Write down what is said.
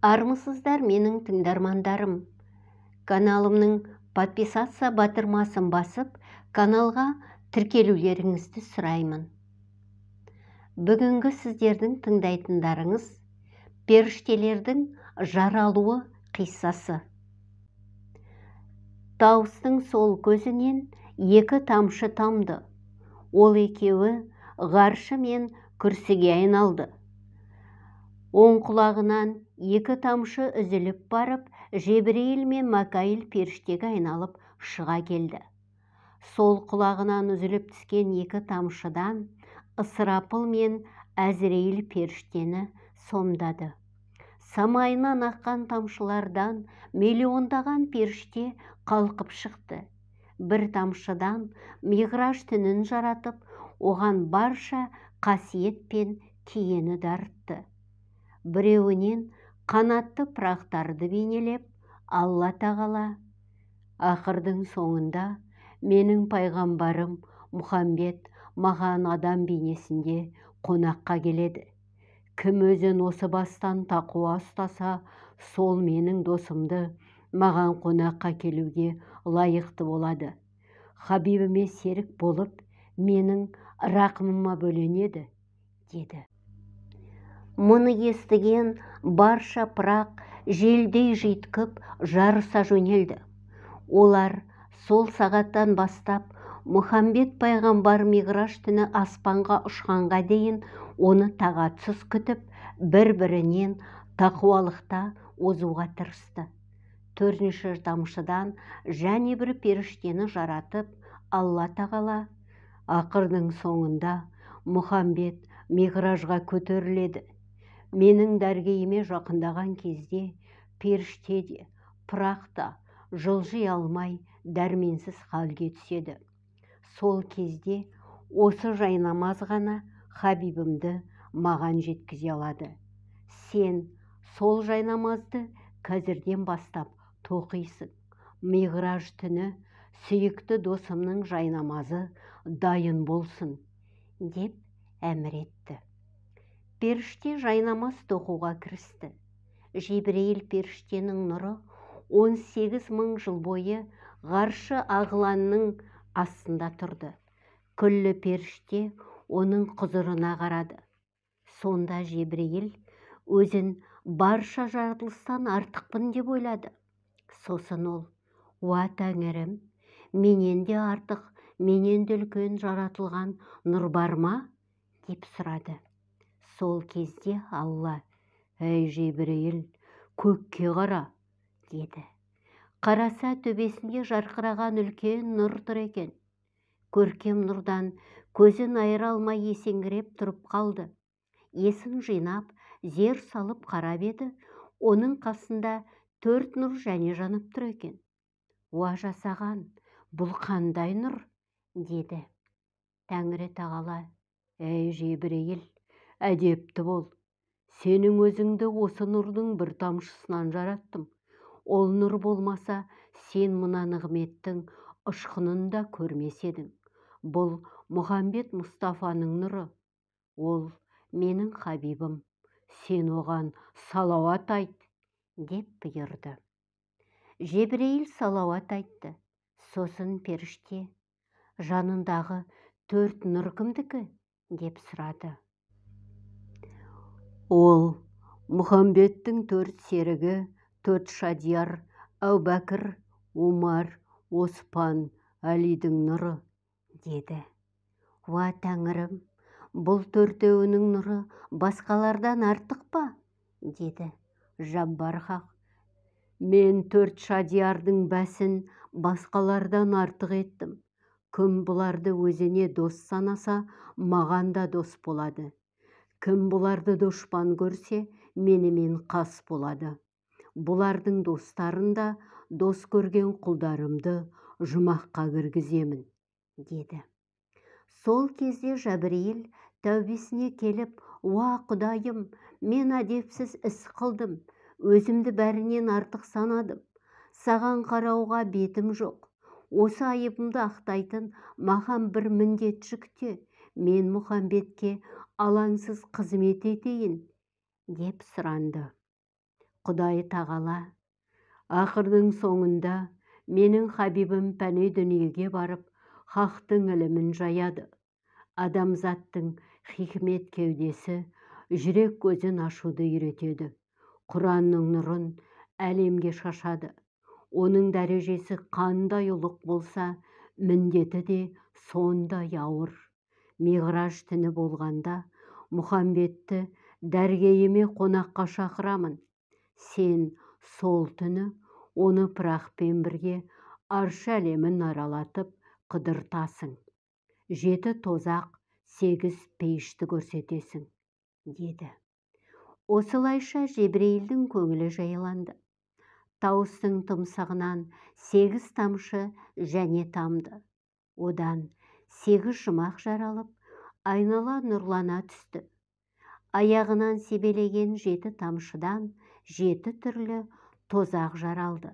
Армысыздар, менің тыңдармандарым! Каналымның подписаться батырмасын басып, каналға тіркелулеріңізді сұраймын. Бүгінгі сіздердің тыңдайтындарыңыз періштелердің жаралуы қиссасы. Таустың сол көзінен екі тамшы тамды. Ол екеуі ғаршы мен күрсіге айналды. Оң құлағынан екі тамшы үзіліп барып, Жебірейіл мен Макаил періштеге айналып шыға келді. Сол құлағынан үзіліп түскен екі тамшыдан Ысырапыл мен Әзірейіл періштені сомдады. Самайынан аққан тамшылардан миллиондаған періште қалқып шықты. Бір тамшыдан Миғраж түнін жаратып, оған барша қасиет пен киені дарытты. Біреуінен қанатты пырақтарды бейнелеп, Алла тағала: «Ақырдың соңында менің пайғамбарым Мұхаммед маған адам бейнесінде қонаққа келеді. Кім өзін осы бастан тақуа ұстаса, сол менің досымды маған қонаққа келуге лайықты болады. Хабибіме серік болып, менің рақымыма бөленеді», деді. Мұны естіген барша пырақ желдей жүйткіп жарыса жөнелді. Олар сол сағаттан бастап Мұхаммед пайғамбар Миғраж түні аспанға ұшқанға дейін оны тағатсыз күтіп, бір-бірінен тақуалықта озуға тырысты. Төртінші тамшыдан және бір періштені жаратып, Алла тағала: «Ақырдың соңында Мұхаммед Миғражға көтеріледі. Менің дәргейіме жақындаған кезде періште де, пырақ та жылжи алмай дәрменсіз халге түседі. Сол кезде осы жайнамаз ғана хабибімді маған жеткізе алады. Сен сол жайнамазды қазірден бастап тоқисың. Миғраж түні сүйікті досымның жайнамазы дайын болсын», деп әмір етті. Періште жайнамаз тоқуға кірісті. Жебірейіл періштенің нұры 18 мың жыл бойы ғаршы ағланның астында тұрды. Күллі періште оның құзырына қарады. Сонда Жебірейіл өзін барша жаратылыстан артықпын деп ойлады. Сосын ол: «Уа тәңірім, менен де артық, менен де үлкен жаратылған нұр бар ма?» деп сұрады. Сол кезде Алла: «Әй Жебірейіл, көкке қара», деді. Қараса, төбесінде жарқыраған үлкен нұр тұр екен. Көркем нұрдан көзін айыра алмай есеңгіреп тұрып қалды. Есін жинап, зер салып қарап еді, оның қасында төрт нұр және жанып тұр екен. «Уа жасаған, бұл қандай нұр?» деді. Тәңірі тағала: «Әй Жебірейіл, әдепті бол. Сенің өзіңді осы нұрдың бір тамшысынан жараттым. Ол нұр болмаса, сен мына нығметтің ұшқынын да көрмес едің. Бұл Мұхаммед Мұстафаның нұры. Ол менің хабибім. Сен оған салауат айт», деп бұйырды. Жебірейіл салауат айтты. Сосын періште: «Жанындағы төрт нұр кімдікі?» деп сұрады. «Ол Мұхаммедтің төрт серігі, төрт шадияр, Әубәкір, Омар, Оспан, Әлидің нұры», деді. «Уа тәңірім, бұл төртеуінің нұры басқалардан артық па?» деді. Жаббар хақ: «Мен төрт шадиярдың бәсін басқалардан артық еттім. Кім бұларды өзіне дос санаса, маған да дос болады. Кім бұларды дұшпан көрсе, менімен қас болады. Бұлардың достарын да дос көрген құлдарымды жұмаққа кіргіземін», деді. Сол кезде Жабірейіл тәубесіне келіп: «Уа Құдайым, мен әдепсіз іс қылдым, өзімді бәрінен артық санадым. Саған қарауға бетім жоқ. Осы айыбымды ақтайтын маған бір міндет жүкте, мен Мұхаммедке алаңсыз қызмет етейін», деп сұранды. Құдай тағала, ақырдың соңында менің хабибім пәни дүниеге барып, хақтың ілімін жаяды. Адамзаттың хикмет кеудесі жүрек көзін ашуды үйретеді. Құранның нұрын әлемге шашады. Оның дәрежесі қандай ұлық болса, міндеті де сондай ауыр. Миғраж түні болғанда, Мұхамбетті дәргейіме қонаққа шақырамын. Сен сол түні оны пырақпен бірге аршы әлемін аралатып қыдыртасың. 7 тозақ, 8 пейішті көрсетесің, деді. Осылайша Жебірейілдің көңілі жайланды. Тауыстың тұмсығынан 8 тамшы және тамды. Одан 8 жұмақ жаралып, айнала нұрлана түсті. Аяғынан себелеген 7 тамшыдан 7 түрлі тозақ жаралды.